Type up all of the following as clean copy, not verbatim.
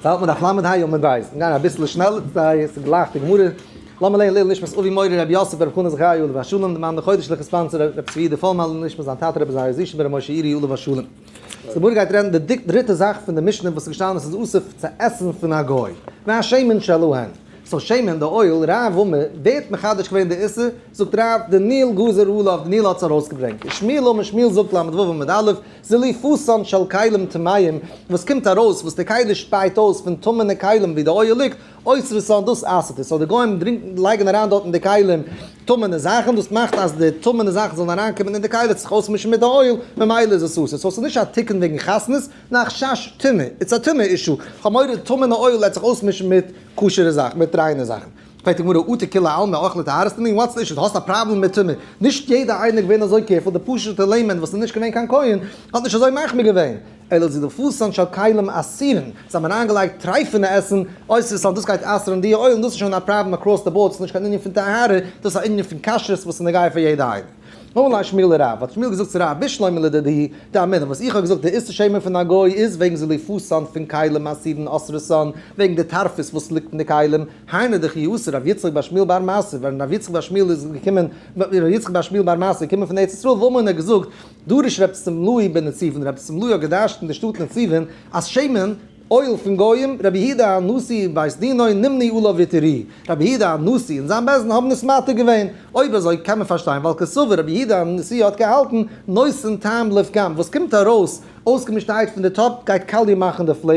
האלט מען דף ל' ה' עמוד ב', מיר גייען אביסל שנעל, ס'איז גלייך די גמרא, לאמיר לערנען לעילוי נשמת אבי מורי רבי יוסף ברב חנא זכריה עליו השלום, די מאן דחודש לכ' sponsor רבי צבי יהודה פולמאן לעילוי נשמת זיין טאטע רבי זייער זישע ברב משה אירי עליו השלום. די גמרא גייט רעדן די דריטע זאך פון די משנה וואס איז געשטאנען אז ס'איז אסור צו עסן פון א גוי, והשמן שלהן. so שמן, די oil, רב אמר, ווער האט מחדש געווען די איסור? זאגט רב, די ניל גזר עליו, די ניל האט עס ארויסגעברענגט. ושמואל אמר, שמואל זאגט ל"ו עמוד א', זליפתן של כלים טמאים, וואס קומט ארויס, וואס די כלי שפייט אויס פון טמא'נע כלים ווי די oil ליגט, אוסרתן, דאס אסר'ט עס. so די גוים דרינקן, לייגן אריין דארט אין די כלים טמא'נע זאכן, דאס מאכט אז די טמא'נע זאכן זאלן אריינקומען אין די כלי, זיך אויסמישן מיט די oil, ממילא איז עס אסור. so ס'איז נישט א תיקון וועגן חתנות, נאר א חשש טומאה, it's א טומאה issue, כ'האב מורא טמא'נע oil וועט זיך אויסמישן מיט כשר'ע זאכן, מיט ריינע זאכן. פרעגט די גמרא, אטו כולי עלמא אוכלא טהרות נינהו, what's the issue? דו האסט א פראבלעם מיט טומאה? נישט יעדער איינער געווען אזוי careful, די פשוט'ע layman וואס איז נישט געווען קיין כהן האט נישט אזוי מחמיר געווען, אלא זליפתן של כלים אסורין, זיי האבן אריינגעלייגט טרייפענע עסן, אוסרתן, דאס גייט אסר'ן די oil, און דאס איז שוין א פראבלעם across the board, ס'איז נישט קיין ענין פון טהרה, דאס איז א ענין פון כשרות וואס איז נוגע פאר יעדע איינער. אמר ליה שמואל לרב, האט שמואל געזאגט צו רב, בשלמא לדידי דאמינא, וואס איך האב געזאגט די איסור שמן פון א גוי איז וועגן זליפתן פון כלים אסורין אוסרתן, וועגן די טרפות וואס ליגט אין די כלים, היינו דכי אתא רב יצחק בר שמואל בר מתא, ווען רב יצחק בר שמואל איז געקומען, רב יצחק בר שמואל בר מתא איז געקומען פון ארץ ישראל, ואמר און ער האט געזאגט, דרש רב שמלאי בנציבין, רב שמלאי האט געדרש'ט אין די שטאט נציבין, אז שמן, oil פון גויים, רבי יהודה הנשיא ובית דינו נמנו עליו והתירוהו, רבי יהודה הנשיא און זיין בית דין האבן עס מתיר געווען, אויב אזוי קען מען פארשטיין ווייל קסבר רבי יהודה הנשיא האט געהאלטן נותן טעם לפגם וואס קומט ארויס אויסגעמישטערהייט פון די טאפ גייט קאליע מאכן די flavor,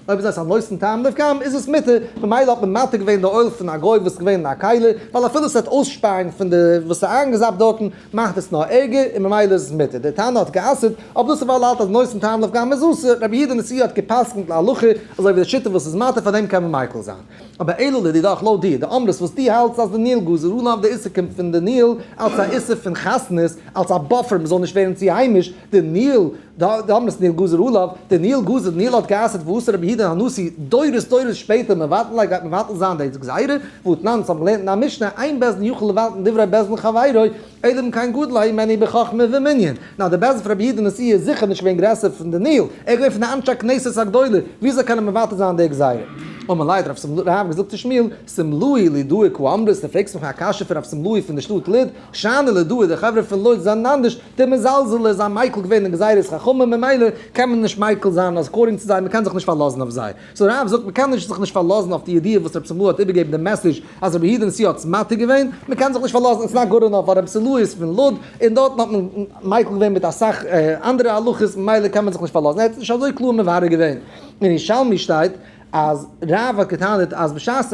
אויב איז עס א נותן טעם לפגם איז עס מותר, ממילא האט מען מתיר געווען די oil פון א גוי וואס איז געווען אין א כלי, ווייל אפילו עס וועט אויסשפייען פון די וואס איז איינגעזאפט דארטן מאכט עס נאר ערגער און ממילא איז עס מותר. דער תנא האט גע'אסר'ט, אבער דאס איז ווייל ער האלט אז נותן טעם לפגם איז אסור, רבי יהודה נשיאה האט גע'פסק'נט להלכה אזוי ווי די שיטה וואס איז מתיר פאר דעם קען מען מיקל זיין. אבער אלא לדידך לויט דיר, דאמרת וואס דו האלטסט אז די ניל גזר עליו די איסור קומט פון די ניל אלס א איסור פון חתנות, אלס א buffer מ'זאל נישט ווערן צו היימיש, די ניל, דאמרת ניל גזר עליו, די ניל גזר, די ניל האט גע'אסר'ט ואסר רבי יהודה הנשיא דורות דורות שפעטער מבטל ליה גייט מבטל זיין די גזירה, והתנן אונז האבן געלערנט אין א משנה אין בית דין יכול לבטל דברי בית דין חברו אלא אם כן גדול הימנו בחכמה ובמנין, נאר די בית דין פון רבי יהודה הנשיא איז זיכער נישט געווען גרעסער פון די ניל, ער איז געווען פון די אנשי כנסת הגדולה, וויאזוי קען ער מבטל זיין די גזירה? אמר ליה האט רב געזאגט צו שמואל, שמלאי לודאי קאמרת, דו פרעגסט מיך א קשיא פון רב שמלאי פון די שטאט לוד, שאני לודאי די חברה פון לוד זענען אנדערש, דמזלזלי איז א מיקל געווען אין גזירות חכמים ממילא קען מען נישט מיקל זיין אז according צו זיי מ'קען זיך נישט פארלאזן אויף זיי. so רב זאגט מ'קען נישט זיך נישט פארלאזן אויף די ידיעה וואס רב שמלאי האט איבערגעגעבן די message אז רבי יהודה נשיאה האט עס מתיר געווען, מ'קען זיך נישט פארלאזן it's not good enough ווייל רב שמלאי איז פון לוד און דארטן האט מען מיקל געווען מיט אסאך אנדערע הלכות ממילא קען מען זיך נישט פארלאזן ער האט עס נישט אזוי קלאר מברר געווען. אין ירושלמי שטייט אז רב האט געטענה'ט אז בשעת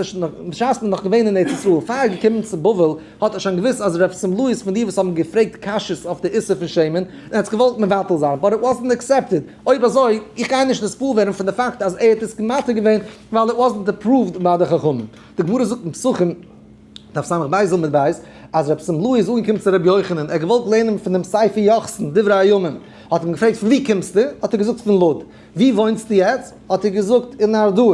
בשעת מ'איז נאך געווען אין ארץ ישראל פאר ער איז געקומען צו בבל האט ער שוין געוואוסט אז רב שמלאי איז פון די וואס האבן געפרעגט קשיות אויף די איסור פון שמן און ער האט עס געוואלט מבטל זיין but it wasn't accepted, אויב אזוי איך גיי נישט נתפעל ווערן פון די פאקט אז ער האט עס מתיר געווען ווייל it wasn't approved ביי די חכמים. די גמרא זאגט אין פסחים דף ס"ב עמוד ב' אז רב שמלאי איז אנגעקומען צו רבי יוחנן ער האט געוואלט לערנען פון דעם ספר יוחסין דברי הימים האט אים געפרעגט פון וואו קומסטו האט ער געזאגט פון לוד ווי וואוינסטו יעצט? האט ער געזאגט אין נהרדעא.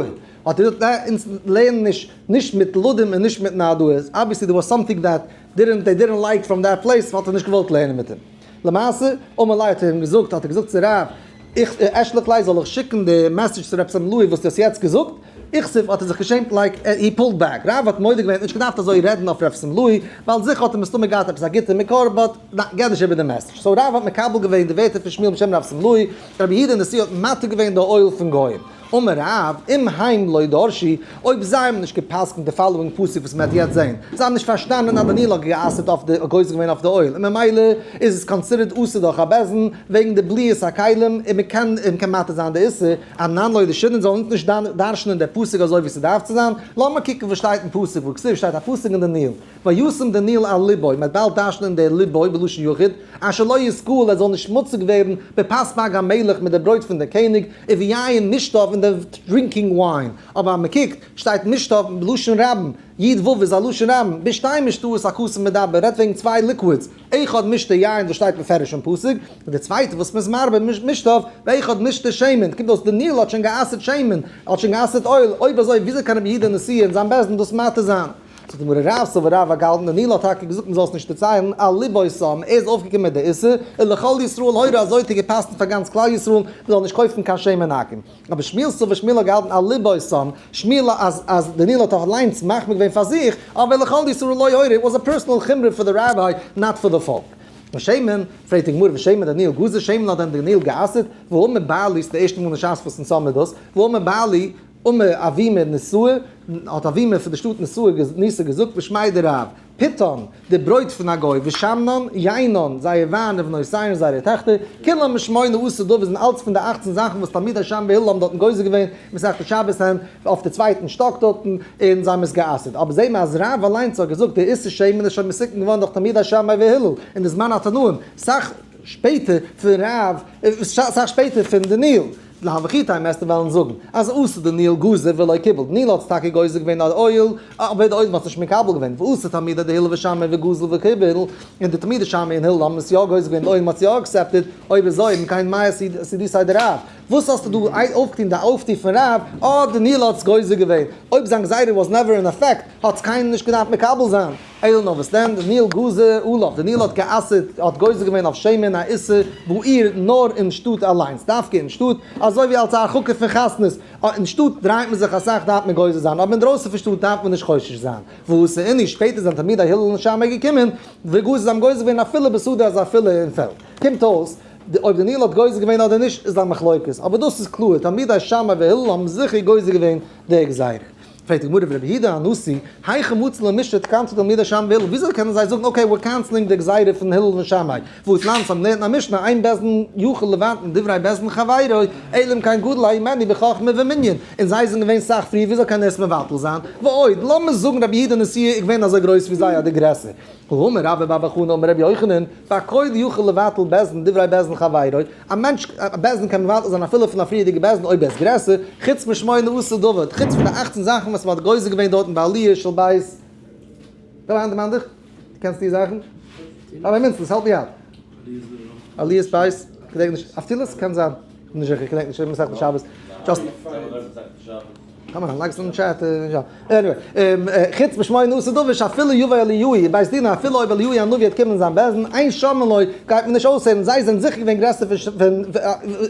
האט ער געזאגט ניין אונז לערנען נישט נישט מיט לודים און נישט מיט נהרדעא. obviously there was something that didn't they didn't like from that place האט ער נישט געוואלט לערנען מיט אים. למעשה אמר ליה האט ער אים געזאגט האט ער געזאגט צו רב איך אשלח ליה זאל איך שיקן די message צו רב שמלאי וואס דו האסט יעצט געזאגט? איכסיף האט ער זיך געשעמט like he pulled back. רב האט מודה געווען נישט געדארפט אזוי רעדן אויף רב שמלאי ווייל זיכער האט ער מסתמא געהאט עפעס א גוטע מקור but געב נישט איבער די message. so רב האט מקבל געווען די ווערטער פון שמואל בשם רב שמלאי. רבי יהודה נשיאה האט מתיר געווען די oil פון גוים. אמר רב, אם הם לא דרשו, אויב זיי האבן נישט גע'פסק'נט די following פסוק וואס מ'וועט יעצט זען, זיי האבן נישט פארשטאנען אז די ניל האט גע'אסר'ט אויף די, גוזר געווען אויף די oil, און ממילא איז עס considered אסור דורך א בית דין, וועגן די בליעת הכלים, און מ'קען און מ'קען מתיר זיין די איסור, אנן לא דרשינן זאלן אונז נישט דרש'נען דער פסוק אזוי ווי ס'דארף צו זיין, לאמיר קוקן וואס שטייט אין פסוק, והכתיב שטייט א פסוק אין די ניל. וישם די ניל על לבו, מ'וועט באלד דרש'נען די לבו בלשון יחיד, אשר לא יתגאל ער זאל נישט שמוציג ווערן בפת פג המלך מיט די ברויט פון די קעניג, וביין משתיו און די drinking wine, אבער אז מ'קוקט שטייט משתיו בלשון רבים, י ו איז א לשון רבים, בשתי משתאות הכתוב מדבר, רעדט וועגן צוויי liquids, אחד משתה יין וואס שטייט מפורש אין פסוק, און די צווייטע וואס מ'איז מרבה משתיו, ואחד משתה שמן, קומט אויס די ניל האט שוין גע'אסר'ט שמן, האט שוין גע'אסר'ט oil, אויב אזוי וויאזוי קען רבי יהודה נשיאה און זיין בית דין דאס מתיר זיין? זאגט די גמרא רב סבר רב האט געהאלטן דניאל האט טאקע געזאגט מען זאל עס נישט דערציילן על לבו שם, ער איז אויפגעקומען מיט די איסור, ולכל ישראל הורה אזוי האט ער גע'פסק'נט פאר גאנץ כלל ישראל מען זאל נישט קויפן קיין שמן עכו"ם. אבער שמואל סבר שמואל האט געהאלטן על לבו שם, שמואל אז אז דניאל האט אליינס מחמיר געווען פאר זיך, אבער לכל ישראל לא הורה, it was a personal חומרא for the rabbi, not for the פאלק. ושמן, פרעגט די גמרא ושמן דניאל גזר, שמן האט דען דניאל גע'אסר'ט? והאמר באלי, ס'איז די ערשטע מאל אין שס וואס אונז האמיר דאס, והאמר באלי, אמר אבימר ניסאה, האט אבימר פון די שטאט ניסאה ניסא געזאגט בשמיה דרב, פיתן, די ברויט פון א גוי, ושמנן, יינן, זייער וויין, ובנותיהן, זייערע טעכטער, כולם משמונה עשר דבר זענען אלץ פון די אכצן זאכן וואס תלמידי שמאי והלל האבן דארטן גוזר געווען, מסכת שבת הן, אויף די צווייטן שטאק דארטן, און זיי האבן עס גע'אסר'ט. אבער זעהן מיר אז רב אליינס האט געזאגט די איסור שמן איז שוין מתוקן געווארן דורך תלמידי שמאי והלל אין די זמן התנאים, סאך שפעטער פון רב, סאך שפעטער פון דניאל. להבחי טיים מעסטער וועלן זאגן אז אסור דניאל גזר ולא קיבל, דניאל האט טאקע גוזר געווען א אוהל, אבער די עולם האט נישט מקבל געווען, ואסור תלמידי דהלל ושמאי וגזל וקיבל, און די תלמידי שמאי און הלל האבן עס יא גוזר געווען, די עולם האט עס יא accepted, אויב אזוי אם כן מאי עשית דרב, וואס האסטו דא אויפגעטון די אויפטו פון רב, אה דניאל האט עס גוזר געווען, אויב זיין גזירה was never in effect, האט עס קיינער נישט געדארפט מקבל זיין. אלא נאר וואס דען, דניאל גזר עליו, דניאל האט גע'אסר'ט, האט גוזר געווען אויף שמן א איסור בעיר נאר אין שטאט אליינס, דווקא אין שטאט, אזוי ווי אלס א הרחקה פון חתנות, אין שטאט דרייט מען זיך אסאך דארף מען גוזר זיין, אבער אינדרויסן פון שטאט דארף מען נישט חושש זיין. ואתו אינהו, שפעטער זענען תלמידי הלל און שמאי געקומען, וגזרו זיי האבן גוזר געווען אפילו בשדה אז אפילו אין פעלד. קומט אויס, אויב דניאל האט גוזר געווען אדער נישט איז א מחלוקת, אבער דאס איז קלאר, תלמידי שמאי והלל האבן זיכער גוזר געווען די גזירה. פרעגט די גמרא ורבי יהודה הנשיא, היכי מצי למישרי תקנתא דתלמידי שמאי והלל, וויאזוי קענען זיי זאגן okay we're canceling די גזירה פון הלל און שמאי, והתנן אונז האבן געלערנט אין א משנה אין בית דין יכול לבטל דברי בית דין חברו, אלא אם כן גדול הימנו בחכמה ובמנין, און זיי זענען געווען סאך פריער וויאזוי קען ער עס מבטל זיין, ועוד, לאמיר זאגן רבי יהודה הנשיא איז געווען אזוי גרויס ווי זיי אדער גרעסער, האמר רבה בר בר חנה אמר רבי יוחנן, בכל יכול לבטל בית דין דברי בית דין חברו, א מענטש, א בית דין קען מבטל זיין אפילו פון א פריערדיגע בית דין אויב ער איז גרעסער, חוץ משמונה עשר דבר, חוץ פון די אכצן זאכן וואס מען האט גוזר געווען דארטן בעליה של בית. דערמאן דערמאן דיך, דו קענסט די זאכן? רבי מינצלס, help me out. עליית בית, כ'געדענק נישט, אבטילוס? קען זיין, כ'בין נישט זיכער, כ'געדענק נישט, מסכת שבת. just. come on, לייג עס אין chat. Anyway, חוץ משמונה עשר דבר שאפילו יבא אליהו בית דין אפילו אויב אליהו הנביא וועט קומען זיין בית דין, אין שומעין לו, גייט מען נישט אויסהערן, זיי זענען זיכער געווען גרעסער פון,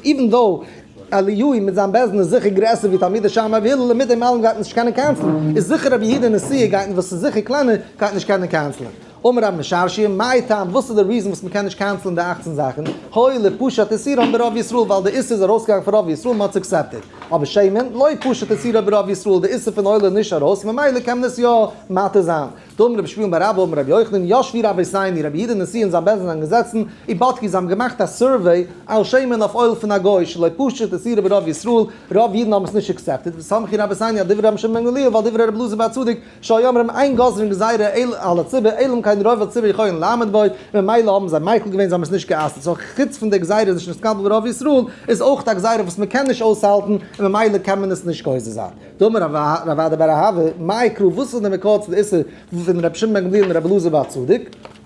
even though אליהו מיט זיין בית דין איז זיכער גרעסער ווי תלמידי שמאי והלל און מיט דעם אלעם גייט מען נישט קענען cancel ן, איז זיכער רבי יהודה נשיאה גייט וואס איז זיכער קלענער גייט נישט קענען cancel ן. אמר רב משרשיא, מאי טעם, וואס איז די reason וואס מ'קען נישט cancel ן די אכצן זאכן? הואיל ופשט איסורן ברוב ישראל, ווייל די איסור איז ארויסגעגאנגען פון רוב ישראל, מ'האט עס accepted. אבער שמן, לא פשט איסורו ברוב ישראל, די איסור פון אויל איז נישט ארויס, ממילא קען מען עס יא מתיר זיין. דאמר רבי שמואל בר אבא אמר רבי יוחנן, ישבו רבותינו, רבי יהודה נשיאה און זיין בית דין זענען געזעצן, ובדקו, זיי האבן געמאכט א survey על שמן אויף אויל פון א גוי, שלא פשט איסורו ברוב ישראל, רוב אידן האבן עס נישט accepted, וסמכו רבותינו על דברי רבן שמעון בן גמליאל ועל דברי רבי אלעזר בר צדוק, שהיו אומרים אין גוזרין גזירה אלא על הציבור אלא אם כן רוב הציבור יכולין לעמוד בו, ממילא האבן זיי מיקל געווען זיי האבן עס נישט גע'אסר'ט, so חוץ פון די גזירה איז נישט נתקבל ברוב ישראל, איז אויך א גזירה וואס מען קען נישט אויסהאלטן און ממילא קען מען עס נישט גוזר זיין. דאמר רב אדא בר אהבה, מאי קרא וואס איז די מקור צו די איסור פון רבי שמעון בן גמליאל און רבי אלעזר בר צדוק?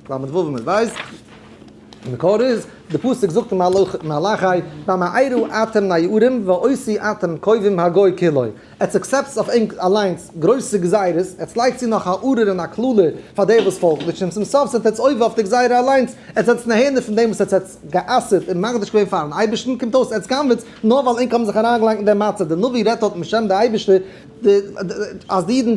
ל"ו עמוד ב'. די מקור איז, די פסוק זאגט אין מלאכי, במהרה אתם נערים ואותי אתם קובעים הגוי כולו. עטס accept ס אויף ענק אליינס גרויסע גזירות, עטס לייגט צו נאך א ארור און א קללה פאר די וואס פאלגן נישט, און צום סוף זענט עטס עובר אויף די גזירה אליינס, עטס זענטס נהנה פון דעם וואס עטס האטס גע'אסר'ט און מקדיש געווען פאר'ן אייבערשטן, קומט אויס עטס גנב'עטס נאר ווייל ענק האבן זיך אריינגעלייגט אין דעם מצב, די נביא רעדט דארט בשם די אייבערשטער אז די אידן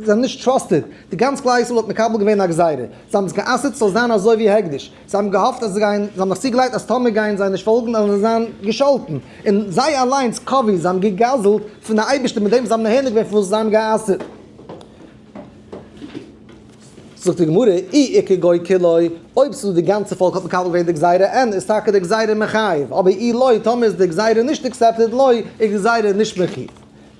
זענען נישט trusted, די גאנץ כלל ישראל האט מקבל געווען א גזירה, זיי האבן עס גע'אסר'ט ס'זאל זיין אזוי ווי הקדש. זיי האבן געהאפט אז זיי גייען, זיי האבן נאך צוגעלייגט אז טאמער גייען זיי נישט פאלגן וועלן זיי זיין געשאלטן, און זיי אליינס קאווי, זיי האבן געגזלט פון די אייבערשטער מיט דעם וואס זיי האבן נהנה געווען פון וואס זיי האבן גע'אסר'ט. זאגט די גמרא, אי איכא גוי כולו, אויב ס'איז דא די גאנצע פאלק האט מקבל געווען די גזירה, אין איז טאקע די גזירה מחייב, אבער אי לא, טאמער איז די גזירה נישט accepted, לא, איז די גזירה נישט מחייב.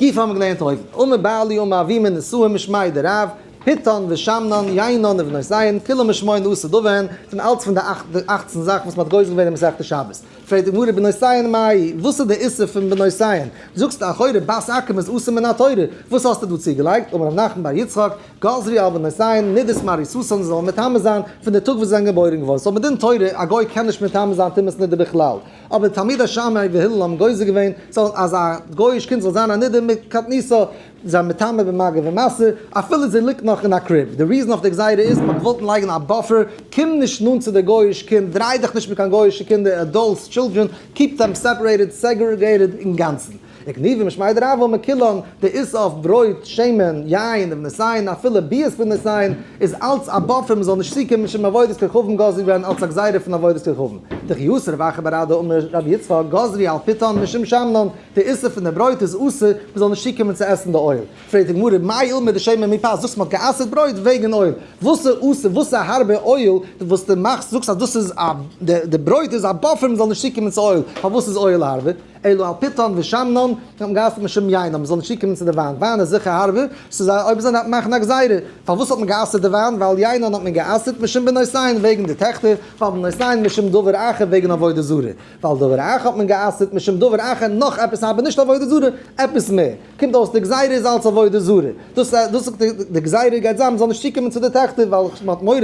גופא האבן מיר געלערנט אויבן, אמר באלי אמר אבימר נשיאה משמיה דרב, פיתן ושמנן יינן ובנותיהן, כולן משמונה עשר דבר הן, פון אלץ פון די אכצן זאכן וואס מען האט גוזר געווען אין מסכת שבת. פרעגט די גמרא בנותיהן מאי, וואס איז די איסור פון בנותיהן? זאגסט לכאורה בת עכו"ם איז אסור מן התורה, וואס האסטו דא צוגעלייגט? אמר רב נחמן בר יצחק, גזרו על בנותיהן נדות מעריסתן זיי זאלן מטמא זיין פון די טאג וואס זיי זענען געבוירן געווארן, so מדין תורה א גוי קען נישט מטמא זיין טומאת נדה בכלל. אבער תלמידי שמאי והלל האבן גוזר געווען זאל אז א גוי'איש קינד זאל זיין א נדה מקטנותו. זיי מטמא במגע ומשא, אפילו זי ליגט נאך אין א crib. די reason אויף די גזירה איז, מ'האט געוואלט לייגן א buffer, קום נישט נאנט צו די גוי'איש קינד, דריי דיך נישט מיט קיין גוי'אישע קינדער, adults, children, keep them separated, segregated אינגאנצן. וגניבא משמיה דרב אמר כולן, די איסור אויף ברויט, שמן, יין, ובנותיהן, אפילו ביאת בנותיהן, איז אלץ א buffer מ'זאל נישט צוקומען משום עבודת כוכבים גזרו בהן אלץ א גזירה פון עבודת כוכבים. דכי אתא רב אחא בר אדא אמר רבי יצחק גזרו על פיתן משום שמנן, די איסור פון די ברויט איז אסור, מ'זאל נישט צוקומען צו עסן די oil. פרעגט די גמרא, מאי אולמיה דשמן מפת, זאגסט מ'האט גע'אסר'ט ברויט וועגן oil, וואס איז אסור, וואס איז א הארבע oil וואס דו מאכסט, זאגסט אז דאס איז א, די ברויט איז א buffer מ'זאל נישט צוקומען צו oil, פארוואס איז oil הארבער? אלא על פיתן ושמנן, האט מען גע'אסר'ט משום יינן, מ'זאל נישט צוקומען צו די וויין, וויין איז זיכער הארבער, ס'איז א, אויב אזוי דארף מען מאכן א גזירה, פארוואס האט מען גע'אסר'ט די וויין, ווייל יינן האט מען גע'אסר'ט משום בנותיהן וועגן די טעכטער, ווייל בנותיהן משום דבר אחר וועגן עבודה זרה, ווייל דבר אחר האט מען גע'אסר'ט משום דבר אחר נאך עפעס אבער נישט עבודה זרה, עפעס מער. קומט אויס די גזירה איז אלץ עבודה זרה. דאס דאס זאגט די גזירה גייט זיין מ'זאל נישט צוקומען צו די טעכטער ווייל מ'האט מורא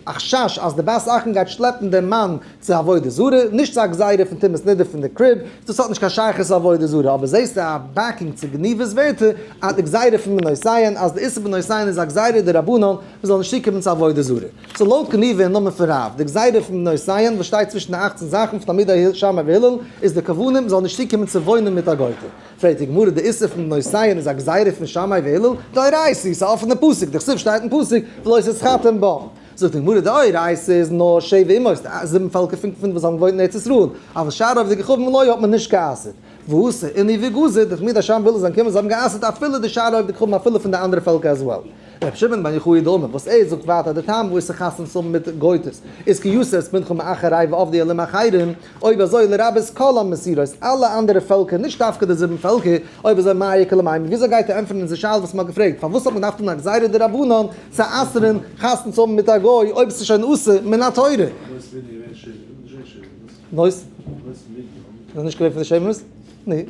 א חשש אז די בת אחים גייט שלעפן דעם מאן צו עבודה זרה, נישט צו א גזירה פון טומאת נדה פון די crib, דאס האט נישט קיין שייכות צו עבודה זרה, אבער זעסטו א backing צו גניבה'ס ווערטער אז די גזירה פון בנותיהן אז די איסור בנותיהן איז א גזירה דרבנן מ'זאל נישט צוקומען צו עבודה זרה. סאו לויט גניבא אין נאמען פון רב, די גזירה פון בנותיהן וואס שטייט צווישן די 18 זאכן פון תלמידי שמאי והלל איז די כוונה מ'זאל נישט צוקומען צו וואוינען מיט א גוי'טע. פרעגט די גמרא די איסור פון בנותיהן איז א גזירה פון שמאי והלל? דאורייתא ס'איז א אפענע פסוק, דכתיב שטייט אין פסוק ולא תתחתן בם. זאגט די גמרא דאורייתא איז נאר שבע אומות, די זיבן פעלקער פון וואס האבן געוואוינט אין ארץ ישראל, אבל שאר עובדי כוכבים לא האט מען נישט גע'אסר'ט. ואתו אינהו וגזרו, די תלמידי שמאי והלל זענען געקומען זיי האבן גע'אסר'ט אפילו די שאר עובדי כוכבים אפילו פון די אנדערע פעלקער as well. רבי שמעון בן יוחאי דאמר וואס ער זאגט ווייטער אז די טעם וואס איסור חתונה צו האבן מיט גויטעס איז כי ישא את בנך מאחרי ועבדו אלהים אחרים, אויב אזוי לרבות כל המסורות, אלע אנדערע פעלקער, נישט דווקא די זיבן פעלקער, אויב אזוי מאי איכא למימר, וויאזוי גייט ער ענטפערן אונזער שאלה וואס מ'האט געפרעגט, פארוואס האט מען געדארפט האבן א גזירה דרבנן צו אסר'ן חתונה צו האבן מיט א גוי אויב עס איז שוין אסור מן התורה? נויס? איז נישט געווען פון די שמות? ני.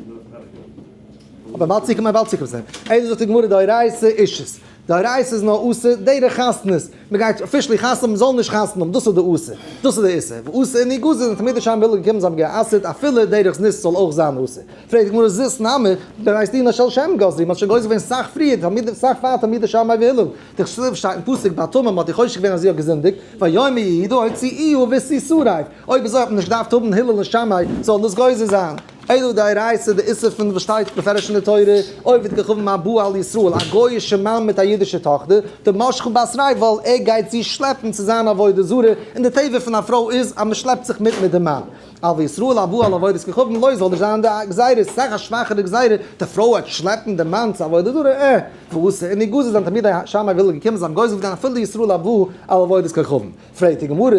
אבער באלד צוקומען באלד צוקומען צו דעם. איינער זאגט די גמרא דאורייתא אישות. דאורייתא איז נאר אסור דרך חתנות. מען גייט officially חתונה האבן, מען זאל נישט חתונה האבן, דאס איז די אסור. דאס איז די איסור. ואתו אינהו גזרו זענען תלמידי שמאי והלל געקומען זיי האבן גע'אסר'ט אפילו דרך זנות זאל אויך זיין אסור. פרעגט די גמרא זנות נמי, בבית דינו של שם גזרו, מען האט שוין גוזר געווען סאך פריער, תלמידי סאך פאר תלמידי שמאי והלל. דכתיב שטייט אין פסוק ביי תמר מען האט איר חושד געווען אז זי האט געזינדיגט, ויאמר יהודה הוציאוה ותשרף. אויב אזוי האט מען נישט געדארפט האבן הלל און שמאי זאלן דאס גוזר זיין. אלא דאורייתא די איסור פון וואס שטייט בפירוש אין די תורה, עובד כוכבים הבא על ישראל, א גוי'אישע מאן מיט א אידישע טאכטער, דמשכה בתריה ווייל ער גייט זי שלעפן צו זיין עבודה זרה, און די טבע פון א פרוי איז אז מען שלעפט זיך מיט מיט די מאן. אבל ישראל הבא על עבודת כוכבים לא זאל נישט זיין די גזירה, ס'איז אסאך א שוואכערע גזירה, די פרוי וועט שלעפן די מאן צו עבודה זרה, אה. ואתו אינהו גזרו זענען תלמידי שמאי והלל געקומען זיי האבן גוזר געווען אפילו ישראל הבא על עבודת כוכבים. פרעגט די גמרא,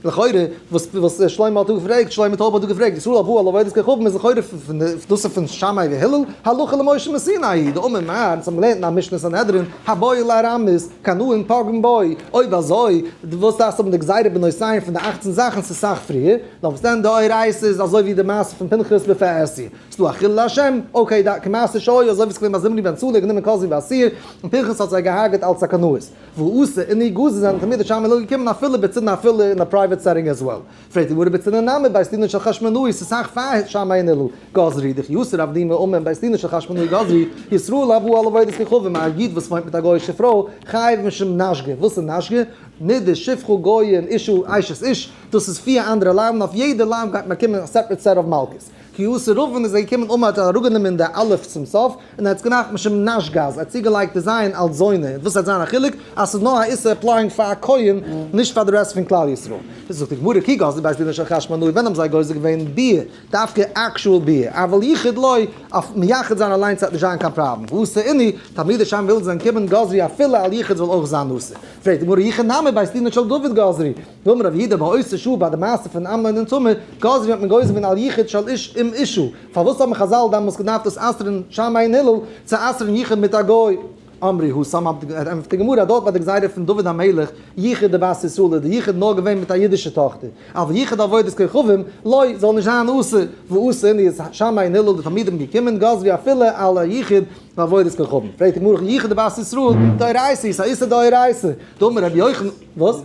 לכאורה, וואס וואס שלמה האט דא געפרעגט, שלמה טויב האט דא געפרעגט, ישראל הבא על עבודת כוכבים איז לכאורה פון די, דאס איז פון שמאי והלל, הלכה למשה מסיני, דאמר מר, אונז האבן געלערנט אין א משנה סנהדרין, הבועל ארמית, קנאין פוגעין בו, אויב אזוי, וואס דארפסטו האבן די גזירה בנותיהן פון די 18 זאכן, ס'איז סאך פריער, נאר וואס דען דאורייתא איז אזוי ווי די מעשה פון פנחס בפהסיה, ס'דא א חילול השם, okay, דא כמעשה שהיה, אזוי ווי ס'איז געווען ביי זמרי בן סלוא, גענומען כזבי בת צור, און פנחס האט זיי געהארגעט אלס א קנאות. ואתו אינהו גזרו זענען תלמידי שמאי והלל געקומען אפילו בצנעה אפילו אין א private setting as well. פרעגט די גמרא בצנעה נמי בית דינו של חשמונאי ס'איז סאך פאר שמאי און הלל גזרו דכי אתא רב דימי אמר בית דינו של חשמונאי גזרו ישראל הבא על עבודת כוכבים א איד וואס וואוינט מיט א גוי'אישע פרוי חייב משום נשגה וואס איז נשגה? נידה שפחה גויה און אשה אשת איש דאס איז פיר אנדערע לאווין אויף יעדע לאו גייט מען באקומען א separate set of מלקות. כי אתא רבין איז ער געקומען אמר האט ער אראפגענומען די אלף צום סוף און ער האט עס געמאכט משום נשגז, ער האט צוגעלייגט די זיין אלס זונה, און וואס וועט זיין א חילוק אז ס'איז נאר א איסור applying פאר א כהן נישט פאר די rest פון כלל ישראל. זאגט די גמרא כי גזרו בית דינו של חשמונאי ווען האבן זיי גוזר געווען ביאה, דווקא actual ביאה, אבל יחוד לא, אויף מייחד זיין אליינס וועט נישט זיין קיין פראבלעם, ואתו אינהו, תלמידי שמאי והלל זענען געקומען גזרו אפילו על יחוד זאל אויך זיין אסור. פרעגט די גמרא יחוד נמי בית דינו של דוד גזרו, ואמר רב יהודה באותה שעה ביי די מעשה פון אמנון און תמר, גזרו האט מען גוזר געווען על יחוד של איש עם אשה, פארוואס האבן חזל דאמאלס געדארפט דאס אסר'ן שמאי און הלל צו אסר'ן יחוד מיט א גוי? אמרי התם ענטפערט די גמרא דארט ביי די גזירה פון דוד המלך יחוד דבת ישראל איז די יחוד נאר געווען מיט א אידישע טאכטער, אבל יחוד עבודת כוכבים לא זאל נישט זיין אסור, ואתו אינהו איז שמאי און הלל די תלמידים געקומען גזרו אפילו על היחוד. בעבודת כוכבים. פרעגט די גמרא יחוד דבת ישראל דאורייתא איז א איסור דאורייתא. דאמר רבי יוחנן, וואס?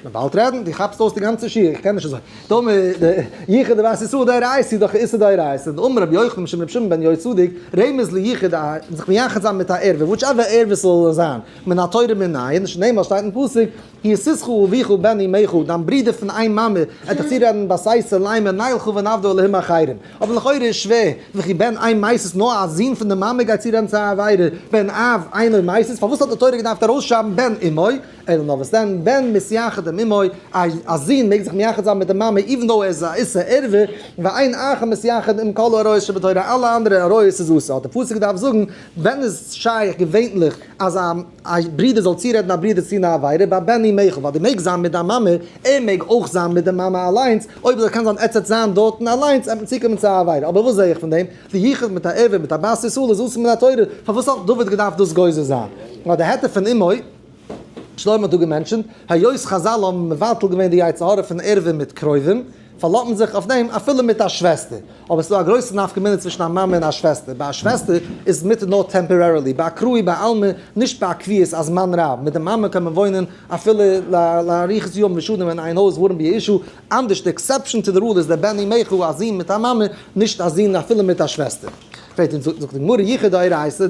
מען באלד רעדן, דו כאפסט אויס די גאנצע שיעור, איך קען נישט אזוי. דאמר יחוד דבת ישראל דאורייתא איז דאך א איסור דאורייתא. דאמר רבי יוחנן משום רבי שמעון בן יהוצדק, רמז ליחוד א זיך מייחד זיין מיט א ערווה, which ever ערווה ס'זאל זיין, מן התורה מנין, שנאמר שטייט אין פסוק, כי יסיתך אביך ובן אמך, דיין ברודער פון איין מאמע, עט דיך צורעדן בסתר לאמר נלכה ונעבדה אלהים אחרים. אבער לכאורה איז שווער, וכי בן אם מסית נאר א זון פון די מאמע גייט צורעדן צו א עבירה, בן אב אינו מסית, פארוואס האט די תורה געדארפט ארויסשרייבן בן אמו, אלא נאר וואס דען, בן מתייחד עם אמו, א זון מעג זיך מייחד זיין מיט די מאמע even though ער איז א איסור ערווה, ואין אחר מתייחד עם כל העריות שבתורה, אלע אנדערע עריות איז אסור, האט די פסוק געדארפט זאגן, ווען איז שייך געווענליך אז א א ברודער זאל צורעדן א ברודער צו אן עבירה ביי בן אמך, ווייל דו מעגסט זיין מיט דיין מאמע, ער מעג אויך זיין מיט די מאמע אליינס, אויב ער קען זיין עצת זיין דארטן אליינס עט מען צוקומען צו א עבירה, אבער וואס זע איך פון דעם? די יחוד מיט א ערווה מיט א בת ישראל איז אסור מן התורה, פארוואס האט דוד געדארפט דאס גוזר זיין? ווייל די היתר פון אמו, שלמה האט דא גע mention ט, היות חזל האבן מבטל געווען די יצר הרע פון ערווה מיט קרובים, פארלאזט מען זיך אויף דעם אפילו מיט א שוועסטער. אבער ס'איז דא א גרויסע נפקא מינה צווישן א מאמע און א שוועסטער. ביי א שוועסטער איז מותר נאר temporarily, באקראי בעלמא, נישט ביי א קביעות א זמן רב. מיט די מאמע קען מען וואוינען אפילו לאריכות ימים ושנים אין איין הויז ווארום בי אישו. אנדערש די exception to the rule איז דער בן אמך א זון מיט א מאמע, נישט א זון אפילו מיט א שוועסטער. פרעגט און זאגט די גמרא יחוד דאורייתא,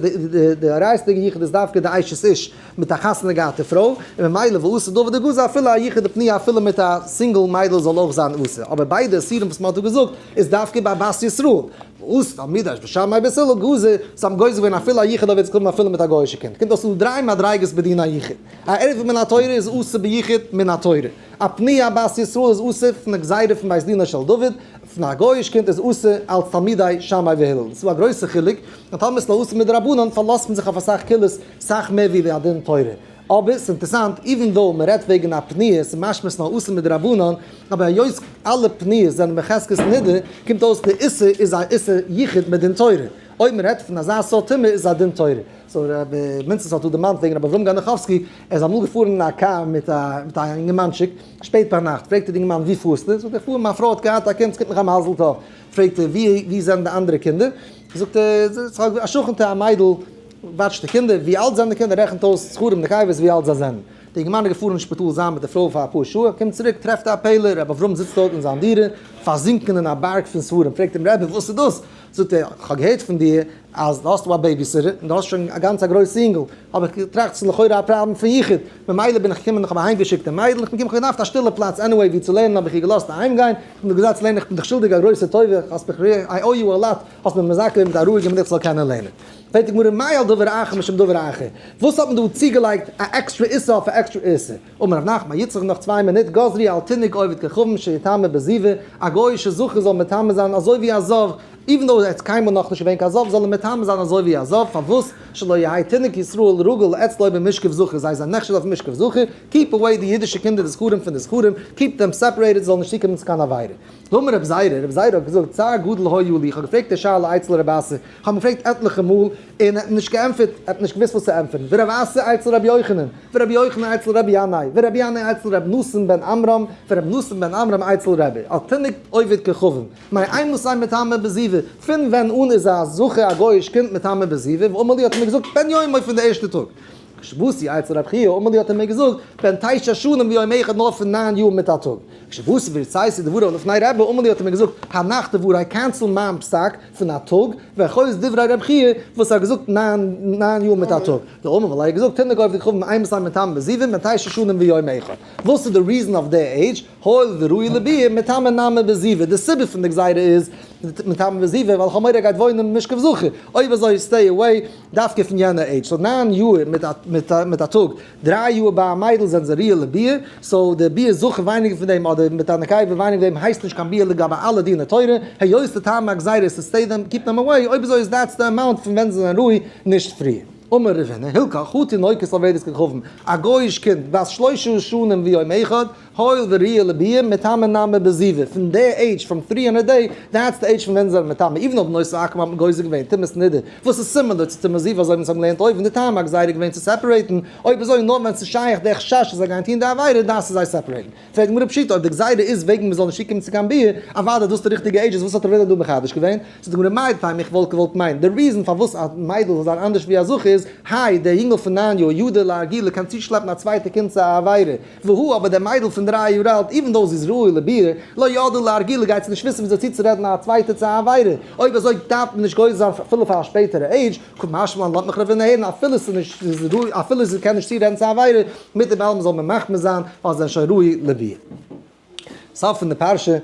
די אורייתא'דיגע יחוד איז דווקא די אשת איש מיט א חתונה געהאטע פרוי, און ממילא ואסור דוד דגזע אפילו א יחוד דפנויה אפילו מיט א single מיידל זאל אויך זיין אסור, אבער ביידע איסורים וואס מען האט דא געזאגט איז דווקא ביי בת ישראל, ואסור תלמידי שמאי ובית הלל גזור, זיי האבן גוזר געווען אפילו א יחוד עובד כוכבים אפילו מיט א גוי'אישע קינד, קומט אויס ס'איז דא דריי מדריגות בדין היחוד, א ערווה מן התורה איז אסור ביחוד מן התורה, א פנויה בת ישראל איז אסור פון די גזירה פון בית דינו של דוד, פון א גוי'איש קינד איז אסור אלץ תלמידי שמאי והלל. ס'איז דא א גרויסע חילוק, און טאמער ס'איז לא אסור מדרבנן פארלאזט מען זיך אויף אסאך קולות, סאך מער ווי ביי א דין תורה. אבער ס'איז אינטערסאנט, even though מ'רעדט וועגן א פנויה, ס'איז משמע ס'נאר אסור מדרבנן, אבער היות אלע פנויות זענען בחזקת נידה, קומט אויס די איסור איז א איסור יחוד מדין תורה. אויב מ'רעדט פון אזא סארט טומאה איז עס א דין תורה. so רבי מינצעס האט דא דערמאנט וועגן רבי אברהם גאנעכאווסקי, ער איז אמאל געפארן אין א קאר מיט א מיט א אינגערמאנטשיק, שפעט ביינאכט, פרעגט ער די אינגערמאן ווי פארסטו? זאגט ער איך פאר, מיין פרוי האט געהאט א קינד, ס'קומט מיך א מזל טוב. פרעגט ער ווי ווי זענען די אנדערע קינדער? זאגט ער א שכנ'טע א מיידל watch ט די קינדער, ווי אלט זענען די קינדער? רעכנט אויס זכרים נקבות ווי אלט זיי זענען. די אינגערמאן איז געפארן אין שפיטאל זיין מיט די פרוי פאר אפאר שעה, קומט צוריק טרעפט ער א פלא, רבי אברהם זיצט דארט אין זיין דירה, פארזינקען אין א בארג פון ספרים, פרעגט אים רבי וואס איז דאס? זאגט ער, איך האב געהערט פון דיר אז דו האסט דא א babysitter און דו האסט שוין א גאנץ א גרויסע אינגל, האב איך געטראכט ס'איז לכאורה א פראבלעם פון יחוד, ממילא בין איך געקומען איך האב אהיים געשיקט די מיידל, איך בין געקומען איך האב געדארפט א שטילע פלאץ anyway ווי צו לערנען האב איך איר געלאזט אהיים גיין, איך בין דיר געזאגט צו לערנען איך בין דיך שולדיג א גרויסע טובה, האסט מיך I owe you a lot, האסט מיר מזכה געווען מיט א רואיגע מינוט איך זאל קענען לערנען. פרעגט די גמרא מאי על דבר אחר משום דבר אחר, וואס האט מען דא צוגעלייגט א עקסטרע איסור אויף א עקסטרע איסור? אמר רב נחמן יצחק נאך 2 מינוט גזרו על תינוק עובד כוכבים שיטמא בזיבה, א גוי'אישע זכר זאל מטמא זיין אזוי ווי א זב, even though ער איז קיינמאל נאכנישט געווען קיין זב זאל ער מטמא זיין אזוי ווי א זב, פארוואס? שלא יהא תינוק ישראל רגיל אצלו במשכב זכר, זיי זענען נחשד אויף משכב זכר, keep away די אידישע קינדער די זכרים פון די זכרים, keep them separated זאל נישט צוקומען צו קיין עבירה. אמר רב זירא, רב זירא האט געזאגט, צער גדול היה לי, איך האב געפרעגט די שאלה אצל רב אסי, איך האב אים געפרעגט עטליכע מאל, און ער האט נישט געענטפערט, ער האט נישט געוואוסט וואס צו ענטפערן, ורב אסי אצל רבי יוחנן, ורבי יוחנן אצל רבי ינאי, ורבי ינאי אצל רבי נתן בן עמרם, ורבי נתן בן עמרם אצל רבי, על תינוק עובד כוכבים, מאימתי מטמא בזיבה, פון ווען אן איז א זכר א גוי'איש קינד מטמא בזיבה, ואמר לי האט ער מיר געזאגט בן יומו פון די ערשטע טאג. כשבאתי אצל רב חייא אמר לי האט ער מיר געזאגט, בן תשע שנים ויום אחד נאר פון 9 יאר מיט א טאג. כשבאתי והרציתי דבריו לפני רבי אמר לי האט ער מיר געזאגט, הנח דברי cancel מיין פסק פון א טאג, ואחוז דברי רב חייא וואס ער האט געזאגט 9 יאר מיט א טאג. דאמר ווייל ער האט געזאגט תינוק עובד כוכבים מאימתי מטמא בזיבה בן תשע שנים ויום אחד. וואס איז די reason אויף די עידזש? הואיל וראוי לביאה מטמא נמי בזיבה, די סיבה פון די גזירה איז מטמא בזיבה ווייל כ'האב מורא ער גייט וואוינען משכב זכר, אויב אזוי stay away דווקא פון יענע עידזש, so 9 יאר מיט א טאג, 3 יאר ביי א מיידל זענען זיי ראוי לביאה, so די ביאה זכר ווייניגער פון דעם אדער מיט א נקבה ווייניגער פון דעם הייסט נישט קיין ביאה לגבי אלע דיני תורה, היות די טעם הגזירה איז to stay them keep them away, אויב אזוי איז that's the amount פון ווען זיי זענען ראוי נישט פריער. אמר רב הונא, הלכך, הא תינוקות לעבודת כוכבים, א גוי'איש קינד, בת שלשה שנים ויום אחד, הואיל וראויה לביאה, מטמא נמי בזיבה, פון די age, from three and a day, that's די עידזש פון ווען זיי זענען מטמא, even אויב בנות העכו"ם האט מען גוזר געווען טומאת נידה, וואס איז similar צו טומאת זיבה אזוי ווי אונז האבן געלערנט אויבן, די טעם הגזירה געווען צו separate ן, אויב אזוי נאר ווען ס'איז שייך די חשש אז זיי גייען טון די עבירה דארפסטו זיי separate ן. פרעגט די גמרא פשיטא אויב די גזירה איז וועגן מ'זאל נישט צוקומען צו קיין ביאה, אוודאי דאס איז די ריכטיגע ages, וואס האט רב הונא דא מחדש געווען? זאגט די גמרא מהו דתימא איך וואלט געוואלט מיינען די reason פארוואס א מיידל זאל זיין אנדערש ווי א זכר איז, האי דער יונגל פון ניין יאר ידע לארגולי קען צושלעפן א צווייטע קינד צו א עבירה, והא אבער דער מיידל פון דריי יאר אלט even though זי איז ראוי לביאה, לא ידע לארגולי גייט זי נישט וויסן וויאזוי צוצורעדן א צווייטע צו א עבירה, אויב אזוי דארף מען נישט גוזר זיין אפילו פאר א שפעטערע עידזש, קא משמע לן לאזט מיך רב הונא הערן אפילו ס'איז נישט ראוי אפילו זי קען נישט צורעדן צו א עבירה, מיט דעם אלעם זאל מען מחמיר זיין ווייל זיי זענען שוין ראוי לביאה. סוף פון די פרשה,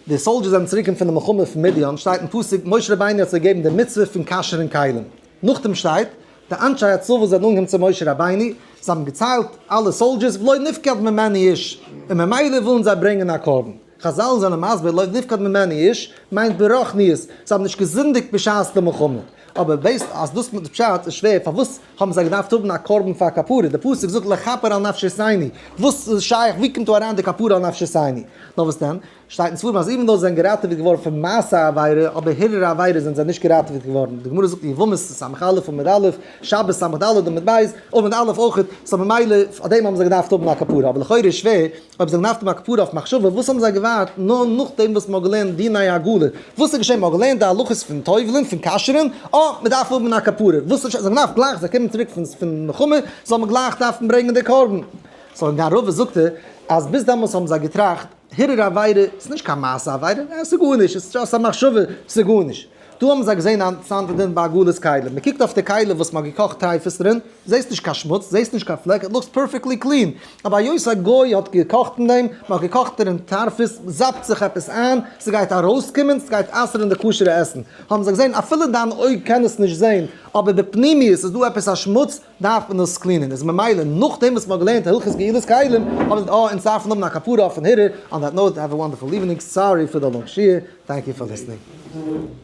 די soldiers זענען צוריקגעקומען פון די מלחמה פון מדיין, שטייט אין פסוק, משה רבינו האט זיי געגעבן די מצוה פון כשר'ן כלים. נאכדעם שטייט, די אנשי הצבא זענען אנגעקומען צו משה רבינו, זיי האבן געציילט אלע soldiers, ולא נפקד ממנו איש, און ממילא ווילן זיי ברענגען א קרבן. חזל זענען מסביר, לא נפקד ממנו איש, מיינט ברוחניות, זיי האבן נישט געזינדיגט בשעת די מלחמה. אבער based אז דאס מיט די פשט איז שווער, פארוואס האבן זיי געדארפט האבן א קרבן פאר כפרה? די פסוק זאגט לכפר על נפשותינו, וואס איז שייך, ווי קומט דא אריין די כפרה על נפשותינו? נאר וואס דען? שטייט אין ספרים אז even though זיי זענען געראטעוועט געווארן פון מעשה עבירה, אבער הרהור עבירה זענען זיי נישט געראטעוועט געווארן. די גמרא זאגט אין יבמות ס"א עמוד א', שבת ס"ד עמוד ב', עמוד א' אויך, so ממילא פאר דעם האבן זיי געדארפט האבן א כפרה. אבער לכאורה איז שווער, אויב זיי האבן געדארפט האבן א כפרה אויף מחשבה, וואס האבן זיי געווארט נאר נאכדעם וואס מ'האט געלערנט דיני הגעלה? וואס איז געשען? מ'האט געלערנט די הלכות פון טובל'ן, פון כשר'ן, אה, מ'דארף האבן א כפרה. וואס איז, זיי האבן געדארפט גלייך, זיי קומען צוריק פון מלחמה, זאל מען גלייך דארפן ברענגען די קרבן. so אין גן רבה זאגט ער, אז ביז דעמאלס האבן זיי געטראכט, הרהור עבירה, ס'איז נישט קיין מעשה עבירה, ס'איז גארנישט, ס'איז just א מחשבה, ס'איז גארנישט. דא האבן זיי געזען א אינטערעסאנטע דין ביי הגעלת כלים, מ'קוקט אויף די כלי וואס מ'האט געקאכט טרייפות דערין, זעסט נישט קיין שמוץ, זעסט נישט קיין פלעק, it looks perfectly clean, אבער היות א גוי האט געקאכט אין דעם, מ'האט געקאכט דערין טרפות, זאפט זיך עפעס איין, ס'גייט ארויסקומען, ס'גייט אסר'ן די כשר'ע עסן. האבן זיי געזען, אפילו דיין אויג קען עס נישט זען, אבער בפנימיות איז דא עפעס א שמוץ, דארף מען עס clean ען, איז ממילא נאכדעם וואס מ'האט געלערנט הלכות געילת כלים, האט מען געזאגט אה, אונז דארפן האבן א כפרה אויפן הרהור, on that note, have a wonderful evening, sorry for the long שיעור, thank you for listening.